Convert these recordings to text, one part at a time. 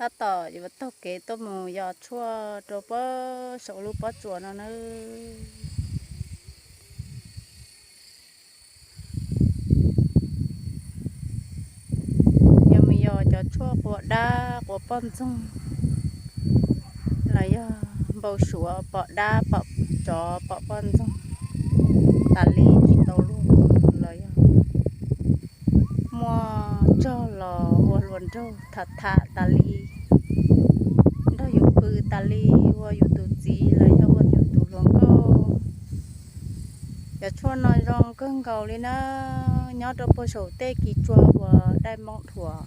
Tab tom yuav taug kev tuaj mus yos tshuaj rau puag saum lub pob tsuas no nawb. Yog mus yos cov tshuaj quav dab quav poj ntxoog los yog npau suav pom dab pom tsov pom poj ntxoog tas li tsis tau luag los yog muaj tsog los ua hluas nraug tham tham tas li, nrog yus pw tas li, ua yus tus txiv los yog ua yus tus hluas nkauj. Cov tshuaj no zoo kawg nkaus li na, nyob rau puag saum tej kis tsua uas dai npoo dhuam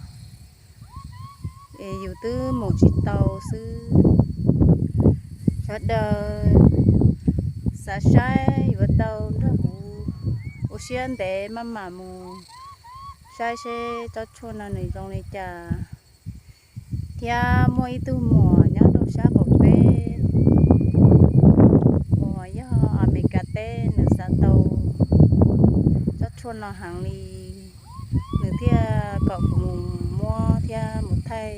es yus twb mus tsis tau xwb. Sawv daws xav saib yuav tau nrog kuv ua siab ntev maj mam mus saib seb tsob tshuaj no nws zoo li cas. Thiab muaj ib tug muam nyob rau sab qaum teb uas yog Amelikas teb, nws xav tau tsob tshuaj no heev li, nws thiaj kom kuv mus muab thiab mus thaij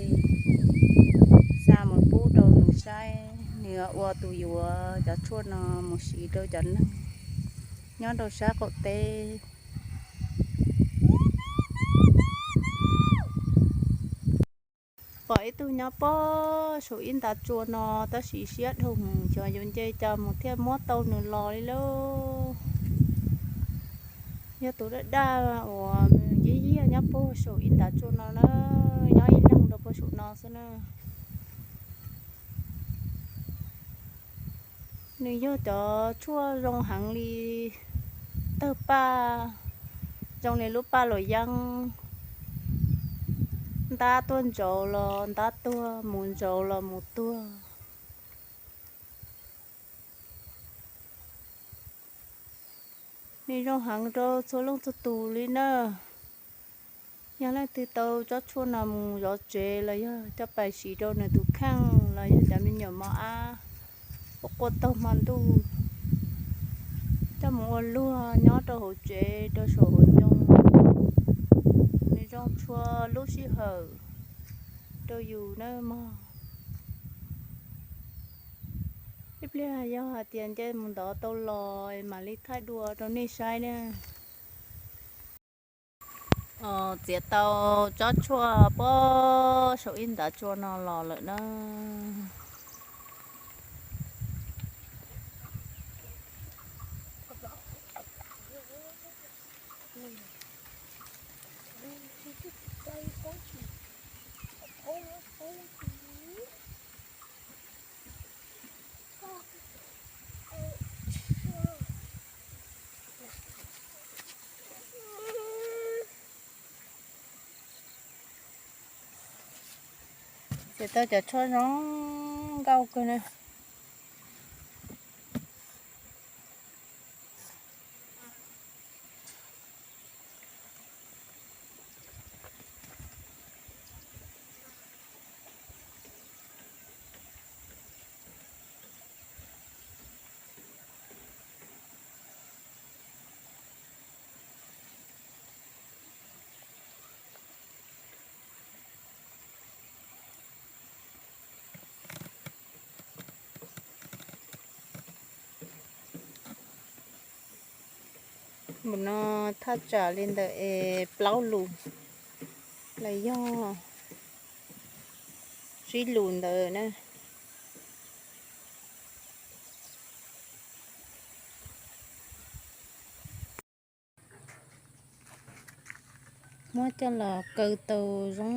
xa mus pub rau nws saib, nws ua tus yuav cov tshuaj no mus siv rau cov neeg nyob rau sab qaum teb. Pom ib tug nyob puag saum ib ntav tsua no, tab sis siab dhau mus, xyov yuav nce cas mus thiaj muab tau nws los li lauj. Yog tus daj daj uas yij yiag nyob puag saum ib ntav tsua no na, nyob ib leeg rau puag saum no xwb na. Nws yog cov tshuaj zoo heev li, tawg paj zoo li lub paj luam yeeb, ntab tuaj ntsaud los ntab tuag, mus ntsaud los mus tuag. Nws zoo heev rau txhua leej txhua tus li na. Yog leej twg tau tsob tshuaj no mus zov tsev los yog coj pais siv rau nws tus kheej los yog cov me nyuam mos ab quaj quaj taug hmo ntuj, coj mus ua luag nyob rau hauv tsev rau saum hauv ncoo, nws zoo txhua lub sij hawm rau yus nawb mog. Ib pliag yog hais tias nce mus ntov tau los mam li thaij dua rau nej saib na. Txiav tau tsob tshuaj puag saum ib ntav tsua no los lawm na. Txiav tau cov tshuaj zoo nkauj kawg na. Npaum no thaj tsam li ntawm es plaub lus los yog tsib lus ntawd na. Muab coj los kaw tau zoo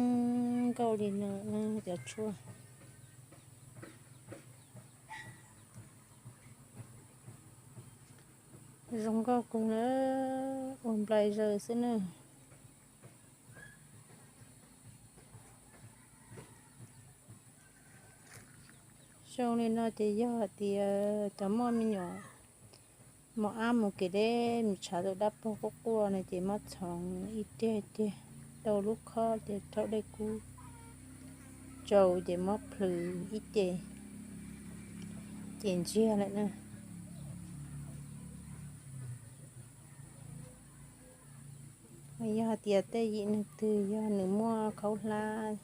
nkauj li no cov tshuaj. Zoo nkauj kawg na, ua nplai zaws xwb na. Zoo li no ces yog hais tias cov muaj me nyuam mos ab mus kev deb mus tshav tus dab pog quaj quaj no ces muab txhoov ib tiag tiag rau lub khob ces rhaub dej kub tsau ces muab plhws ib ce ces ntsiag lawm na. Yog hais tias tej yim neeg twg yog nws muaj khaub hlab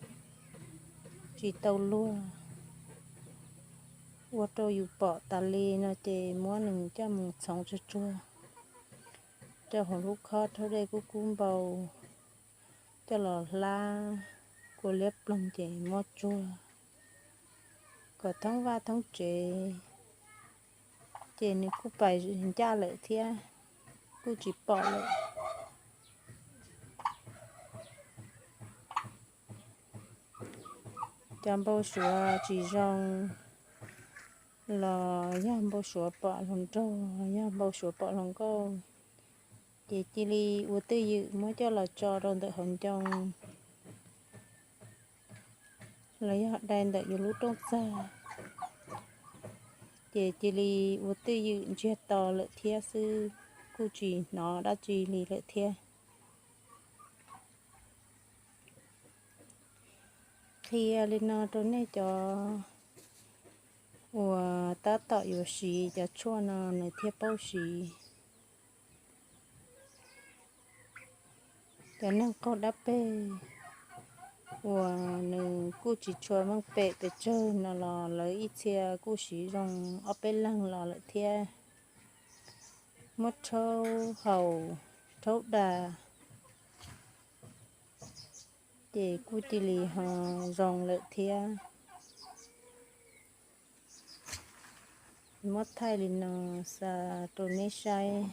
tsis tau luag, ua rau yus pom tas li no ces muab nws coj mus txhoov tsuag tsuag rau hauv lub khob rhaub dej kub kub npau, coj los hlab kua liab ploog ces muab tsuag kom thoob vaj thoob tsev, ces nws kuj pais ncaj lawm thiab, kuj tsis pom lawm. Cov npau suav tsis zoo los yog npau suav pom hluas nraug, yog npau suav pom hluas nkauj, ces cia li ua twj ywm muab coj los tso rau ntawm hauv ncoo los yog dai ntawm yus lub rooj txag, ces cia li ua twj ywm ntsiag to lawm thiab xwb, kuj tsis hnov dab tsi li lawm thiab. Qhia li no rau nej cov uas tab tom yuav siv cov tshuaj no nws thiaj paub siv. Cov neeg qaug dab peg uas nws kuj tsis tshua meej pem pes tsawg no los lawv ib txhia kuj siv zoo ob peb leeg los lawm thiab. Muab rhaub haus, rhaub da, ces kuj cia li ho zoo lawm thiab. Muab thaij li no xa rau neb saib,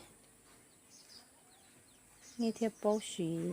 nej thiaj paub siv.